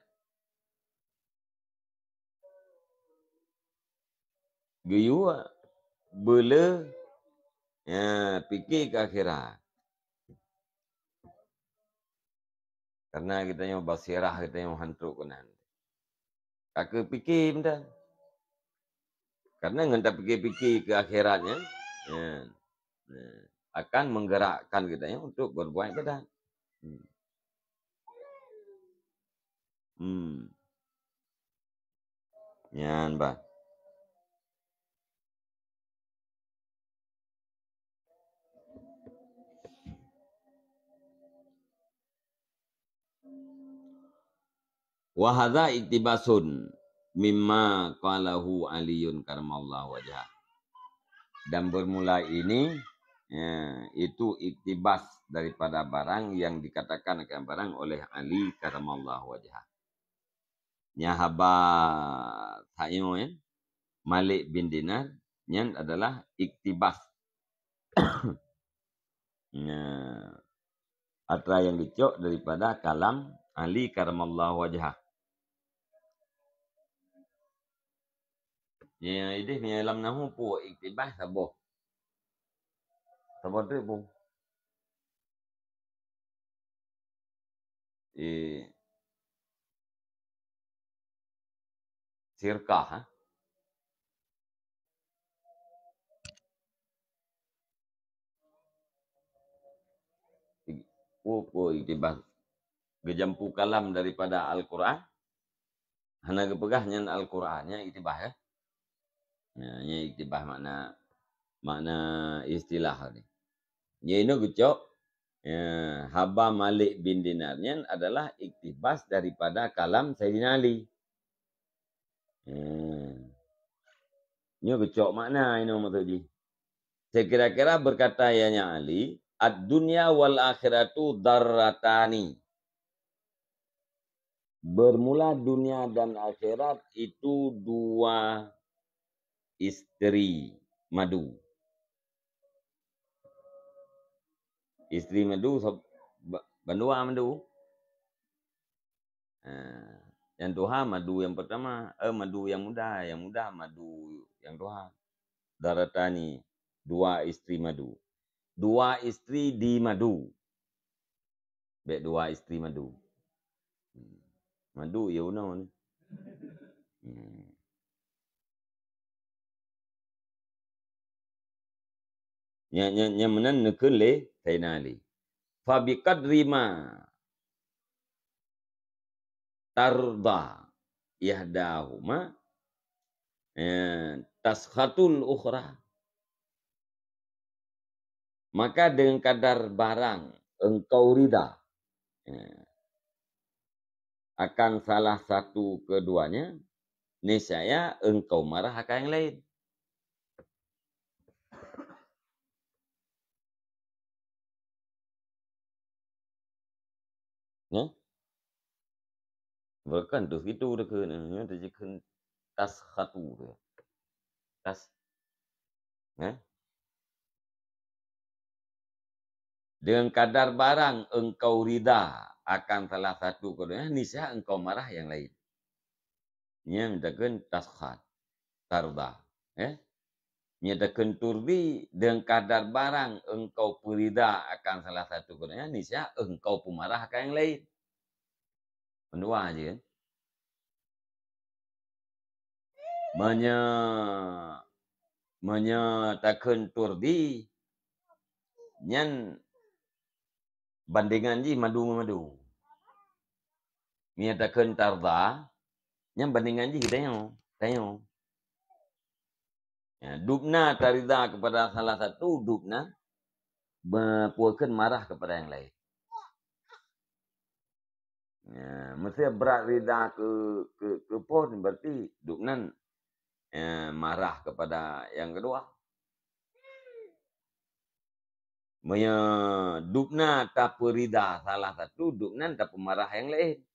Geuyue beuleu, ya, pike keu akhirat. Karena geutanyoe basirah geutanyoe han trok keunan. Ka keu pike mantong. Karena ngon tapike-pike keu akhirat nyan, ya, ya, akan menggerakkan geutanyoe untuk berbuat ibadat. Hmm. Hmm. Nyan bah. Wa hadza iktibasun mimma qalahu Aliyun karamallahu wajhah. Dan bermula ini, ya, itu iktibas daripada barang yang dikatakan akan barang oleh Ali karamallahu wajhah. Nyan haba tanyoe, ya, Malik bin Dinar, nyan adalah iktibas. Nah, atra nyang geucok daripada kalam Ali karamallahu wajhah. Nyan idéh meunyoe lam nahwu peue iktibas saboh. Saboh teuk peue. Eh, sirkah, ha? Peue-peue iktibas geujampu kalam daripada Al-Quran, hana geupeugah nyan Al-Quran, nyan iktibas, ya. Nah, nyan iktibas makna, makna istilah ni. Nyan inoe geucok, ya, haba Malik bin Dinar nyan adalah iktibas daripada kalam Saidina Ali. Hmm. Nyoe geucok makna inoe maksud jih. Sekira-kira berkata ianya Ali, "Ad-dunya wal akhiratu darratani." Bermula dunia dan akhirat itu dua istri madu. Istri madu sab-, ba-, bandua madu. Ha, nyang tuha madu nyang pertama, eh, madu nyang muda, nyang muda madu nyang tuha. Daratani, dua istri madu. Dua istri di madu. Bèk dua istri madu. Hmm. Madu ya unoe ni. Hmm. Nya, nya, nya meunan neukheun lé Saidina Ali. "Fa biqadri ma tarda ihdahuma, eh, taskhatul ukhra." Maka dengan kadar barang engkau ridha, eh, akan salah satu keduanya, niscaya engkau marah akan yang lain. Ya? Bukan tu situ deukheun, ya, deukheun taskhatu tu. Tas-, ya? Dengan kadar barang engkau ridha akan salah satu keduanya, niscaya engkau marah yang lain. Nyan takheun taskhat, tarda. Eh? Nyan takheun turdi, dengan kadar barang engkau peurida akan salah satu keduanya, niscaya engkau peumarah akan yang lain. Mandua je kan? Meunyoe, meunyoe takheun turdi, nyan bandengan jih madu ngon madu. Meunyoe takheun tarda, nyan bandengan jih tanyoe, tanyoe. Ya, dubna tarida kepada salah satu, dubna be-, peue kheun marah kepada yang lain. Ya, meusé brat rida keu, keu, keu phon, berarti dubnan, ya, marah kepada yang kedua. Meunyoe dubna tapeurida salah satu, dubnan tapeumarah yang laén.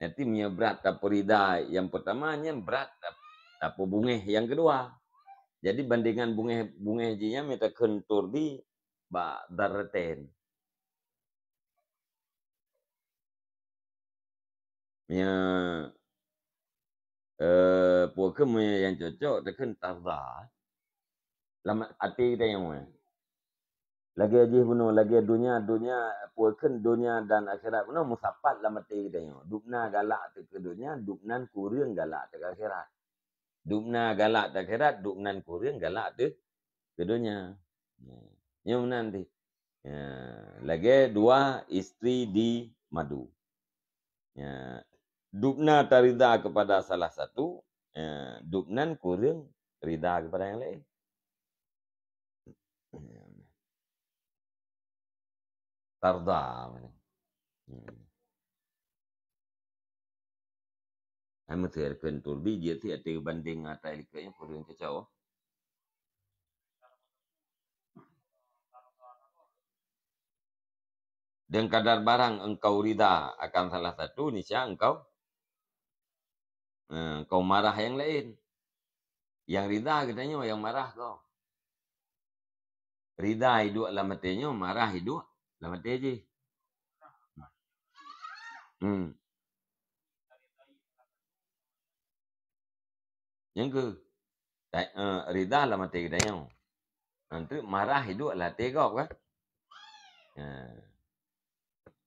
Nanti meunyoe brat tapeurida yang pertama, nyan brat tap-, tapeubungéh yang kedua. Jadi bandingan bungéh, bungéh jih nyan mita kheun turdi bak darratain. Meunyoe, eh, peue kheun meunyoe nyang cocok takheun tarda. Lam até geutanyoe. Lagèe jih bunoe, lagèe donya, donya, peue kheun donya dan akhirat bunoe meusapat lam até geutanyoe. Dubna galak teuh keu donya, dubnan kureueng galak teuh keu akhirat. Dubna galak teuh akhirat, dubnan kureueng galak teuh keu donya. Nyoe meunan deh. Ya, lagèe dua istri di madu. Ya, dubna tarida kepada salah satu, ya, dubnan kureueng rida kepada yang laén. Tarda. Hmm. Hai meuteukheun turdi jeuet sit até bandeng atai likot nyan peue cocok. Dan kadar barang engkau rida akan salah satu, niscaya engkau, eh, engkau marah yang lain. Yang rida geutanyoe, yang marah kau. Rida iduek lam até nyoe, marah iduek lam até jih. Hmm. Nyang keu, ta-, eh, rida lam até geutanyoe. Nanti marah iduek lam até gob kan? Ha.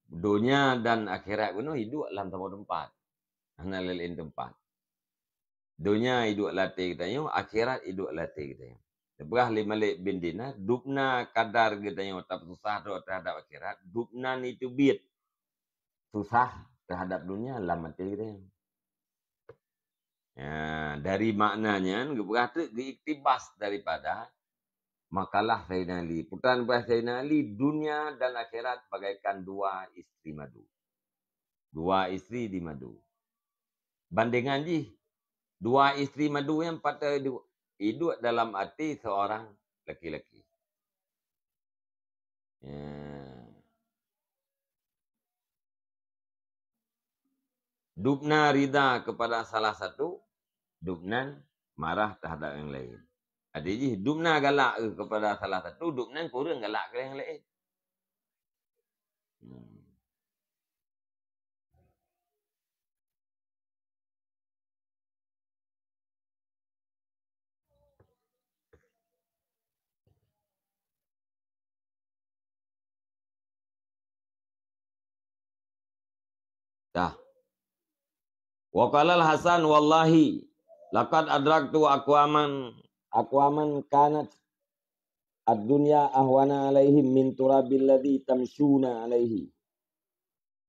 Donya dan akhirat bunoe iduek lam saboh teumpat. Hana lam laén teumpat. Donya iduek lam até geutanyoe, akhirat iduek lam até geutanyoe. Neupeugah lé Malik bin Dinar, dubna kadar geutanyoe tapeususah droe teuhadap akhirat, dubna nyan teubiet susah teuhadap dunia lam até geutanyoe. Ya, dari makna nyan geupeugah teuk geuiktibas daripada makalah Saidina Ali. Peue tan peugah Saidina Ali, dunia dan akhirat bagaikan dua isteri madu. Dua isteri di madu. Bandengan jih, dua isteri madu nyan pat iduek, iduek dalam até seorang laki-laki. Ya. Dubna rida kepada salah satu, dubnan marah terhadap yang lain. Até jih, dubna galak kepada salah satu, dubnan kureueng galak keu yang lain. Hmm. Dah. Wa qalal Hasan, "Wallahi, laqad adraktu aqwaman, aqwaman kanat ad-dunya ahwana alaihim min turabil ladzi tamsyuna alaihi.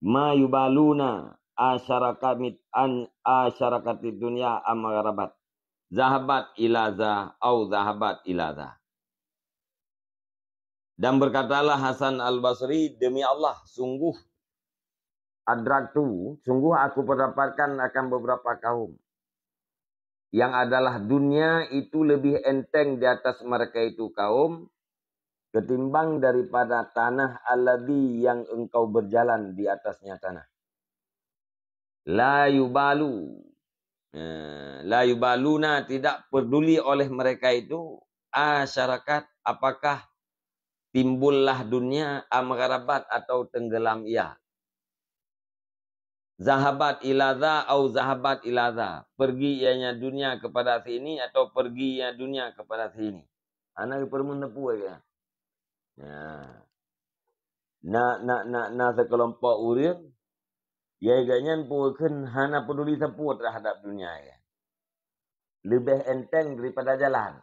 Ma yubaluna asyarakamit an asyarakatid dunya am gharabat. Zahabat ila za au zahabat ila za." Dan berkatalah Hasan Al-Basri, "Demi Allah, sungguh adraktu, sungguh aku mendapatkan akan beberapa kaum yang adalah dunia itu lebih enteng di atas mereka itu kaum ketimbang daripada tanah alladzi yang engkau berjalan di atasnya tanah." La yubalu. Eh, la yubaluna, tidak peduli oleh mereka itu, asyarakat, apakah timbullah dunia am gharabat atau tenggelam ia. Zahabat ila za au zahabat ila za. Pergi ianya dunia kepada sini atau pergi ianya dunia kepada sini. Hana geupeureumeun teupeu ya. Ya. Na, na, na, na seukelompok ureueng, ya, gobnyan peue kheun hana peduli sapeue terhadap dunia, ya. Leubeh enteng daripada jalan.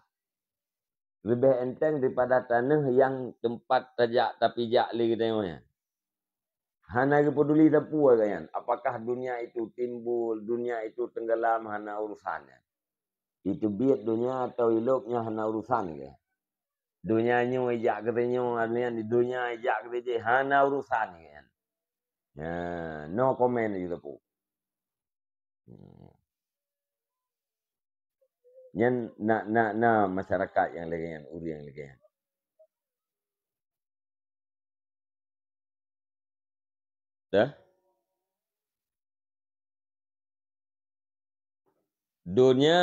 Leubeh enteng daripada tanoh nyang teumpat tajak, tapijak lé geutanyoe nyan. Hana geupeuduli sapeue gobnyan, apakah dunia itu timbul, dunia itu tenggelam, hana urusan nyan. Itu biet dunia atau ilop nyan hana urusan gobnyan. Dunia nyoe ijak keu tanyoe, nyan di dunia ijak keu tanyoe, hana urusan gobnyan. Nah, no comment di situ. Hmm. Nyan na, na, na masyarakat nyang lagèe nyan, ureueng nyang lagèe nyan. Dah? Donya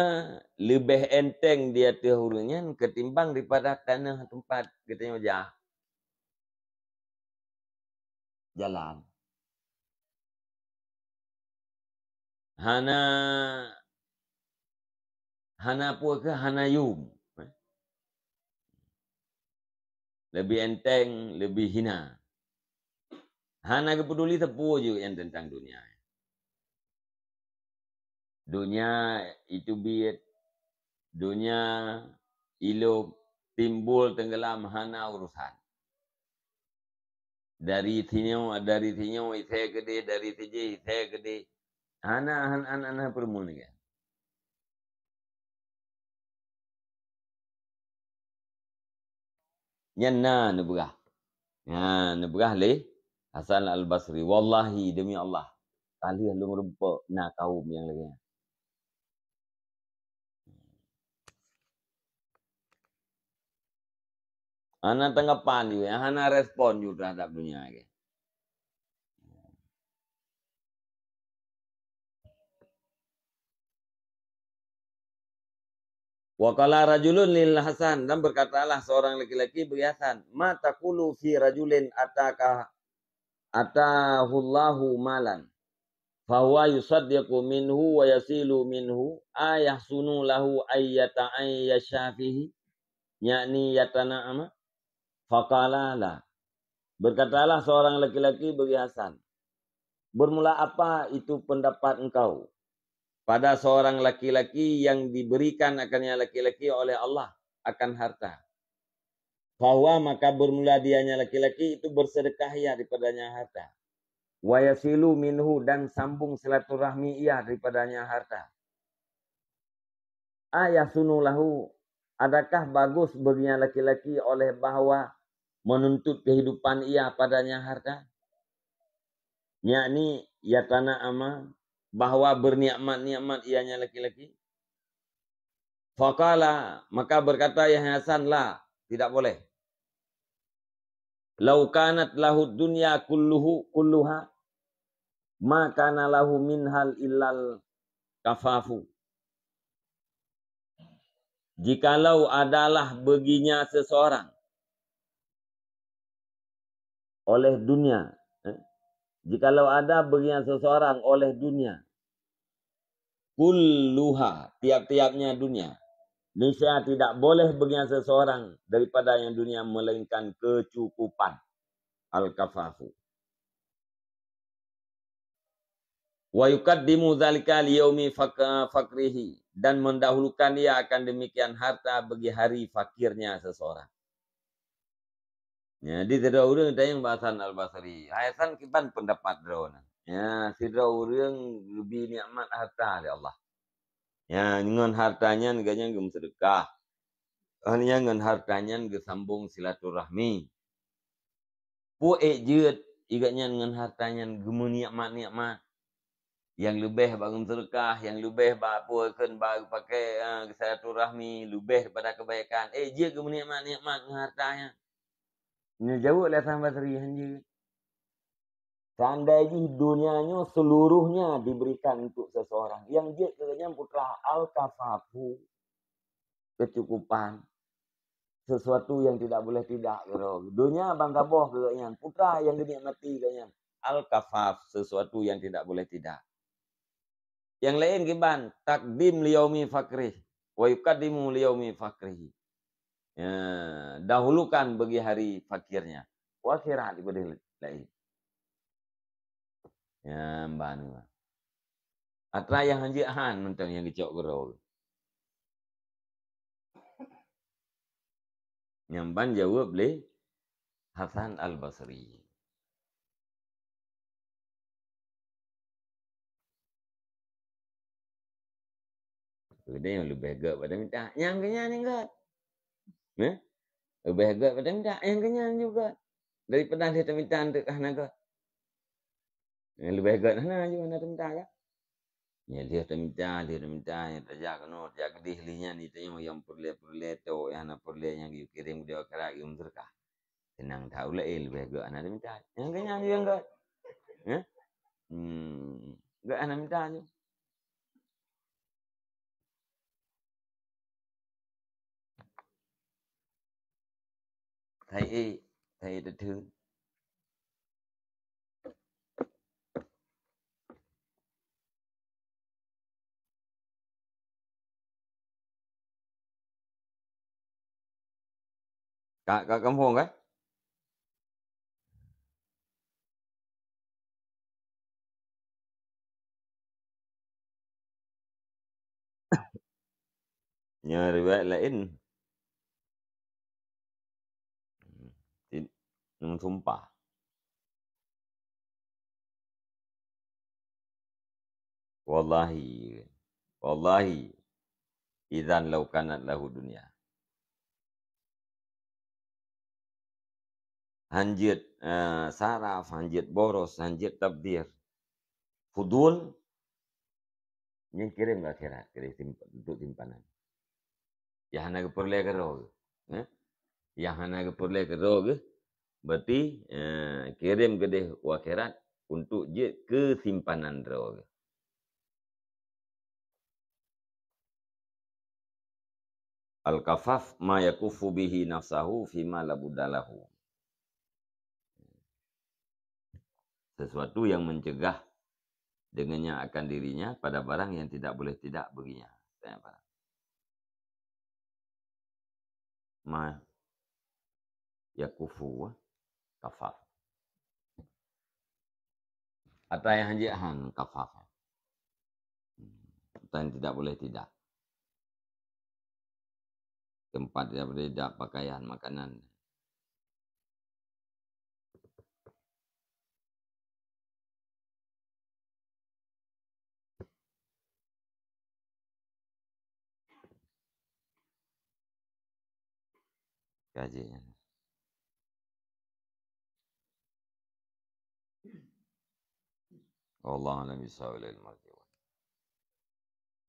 leubeh enteng di ateueh ureueng nyan ketimbang daripada tanoh teumpat geutanyoe jak. Jalan. Hana, hana peue keuh, hana yum. Leubeh enteng, leubeh hina. Hana geupeuduli sapeue jih nyan teuntang donya. Donya itu biet, donya ilop, timbul, tenggelam, hana urusan. Dari sinyoe, dari sinyoe, isé keudeh, dari sijih, isé keudeh. Hana, hana, hana, hana peureumeun lagèe. Nyan na neupeugah. Nyan neupeugah lé Hasan Al-Basri, "Wallahi, demi Allah, ka lheueh lôn rumpok na kaum nyang lagèe nyan." Hana tanggapan ju, hana respon ju terhadap donya lagèe. Wa qala rajulun lil Hasan, dan berkatalah seorang laki-laki bagi Hasan, "Ma taqulu fi rajulin ataka, atahullahu malan, fahuwa yusaddiqu minhu wa yasilu minhu, ayahsunu lahu ayyata ayyasha fihi, yakni yatana'ama?" Faqala la. Berkatalah seorang laki-laki bagi Hasan, "Bermula apa itu pendapat engkau pada seorang laki-laki yang diberikan akannya laki-laki oleh Allah, akan harta. Fahuwa, maka bermula dianya laki-laki itu bersedekah ia daripadanya harta. Wa yasilu minhu, dan sambung silaturahmi ia daripadanya harta. Ayahsunu lahu, adakah bagus baginya laki-laki oleh bahwa menuntut kehidupan ia padanya harta? Yakni yatana'ama, bahwa bernikmat-nikmat ianya laki-laki? Faqala, maka berkata Yahya Hasan, "La, tidak boleh. Lau kanat lahud dunya kulluhu, kulluha, ma kana lahu minhal illal kafafu." Jikalau adalah baginya seseorang oleh dunia, eh, jikalau ada baginya seseorang oleh dunia, kulluha, tiap-tiapnya dunia, niscaya tidak boleh baginya seseorang daripada yang dunia melainkan kecukupan, al-kafafu. Wa yuqaddimu dzalika liyaumi fak-, fakrihi, dan mendahulukan ia akan demikian harta bagi hari fakirnya seseorang. Jadi, sidroe ureuëng tanyong bak Hasan Al-Basri, "Hai Hasan, kiban pendapat droeneuh?" Ya, sidroe ureuëng geubri nikmat harta lé Allah. Ya, ngon harta nyan gobnyan geumeuseudekah. Nyan ngon harta nyan geusambong silaturahmi. Peue ék jeuet, i gobnyan ngon harta nyan geumeuni'mat-ni'mat. Nyang leubeh bak geumeuseudekah, nyang leubeh bak peue kheun bak geupakée, eh, silaturahmi, leubeh daripada keubaikan. Ék jeuet geumeuni'mat-ni'mat ngon harta nyan. Neujaweueb lé Hasan Basri, "Han jeuet. Seandai jih dunia nyoe seluruhnya diberikan untuk seseorang, nyang jeuet keu gobnyan peue teuma al-kafafu, keucukupan, sesuatu yang tidak boleh tidak," keu droe. Dunia ban saboh keu gobnyan, peue teuma nyang geunikmati gobnyan, al-kafaf, sesuatu yang tidak boleh tidak. Nyang laén kiban, takdim liyaumi fakrih, wa yukaddimu liyaumi fakrihi. Ya, dahulukan bagi hari fakirnya. Wa akhirat ibadah laén. Ya, mban. Atra nyang han jeuet han mantong nyang geucok keudroe. Nyang ban jaweueb lé Hasan Al-Basri. Keudeh nyang leubeh gét bak tamita, nyang keunyan nyang gét. Neh? Leubeh gét bak tamita, nyang keunyan juga. Daripada lheueh tamita enteuk ka hana gét. Nyang leubeh gét hana ju hana tamita ka. Nyan lheueh tamita, lheueh tamita, nyan tajak keunoe, tajak keudeh lheueh nyan, itanyong nyang peureulée-peureulée tok, nyang hana peureulée nyang geukirém keudeh akhirat, geumeuseudekah. Seunang that ulée leubeh gét hana tamita. Nyang keunyan ju nyang gét. Hah? Hmm. Gét hana mita ju. Thai ék, thai ék teutheun. Ka, ka kampung, kan? Nyoe riwayat laén. Ti-, nyang sumpah. Wallahi, wallahi, idzan lau kanat lahu dunya. Han jeuet, eh, saraf, han jeuet boros, han jeuet tabdir. Fudul, nyan kirém keu akhirat, kirém simp-, untuk simpanan. Nyang hana geupeureulée keudroe geuh, eh? Nyang hana geupeureulée keudroe geuh, berarti, eh, kirém keudeh u akhirat untuk jeuet keu simpanan droe geuh. Al-kafaf ma yakuffu bihi nafsahu fima la budda lahu. Sesuatu yang mencegah dengannya akan dirinya pada barang yang tidak boleh tidak baginya. Tanya barang. Ma yakufu, kafaf. Ata nyang han jeuet han kafaf. Ata nyang tidak boleh tidak. teumpat daripada dak pakaian makanan. Kaji. Wallahu a'lam bishawab.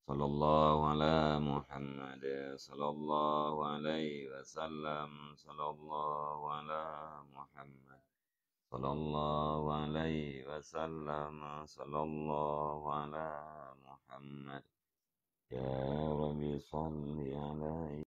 Sallallahu ala Muhammad, sallallahu alaihi wasallam, sallallahu ala Muhammad, sallallahu alaihi wasallam, sallallahu ala Muhammad. Ya Rabbi, salli alaihi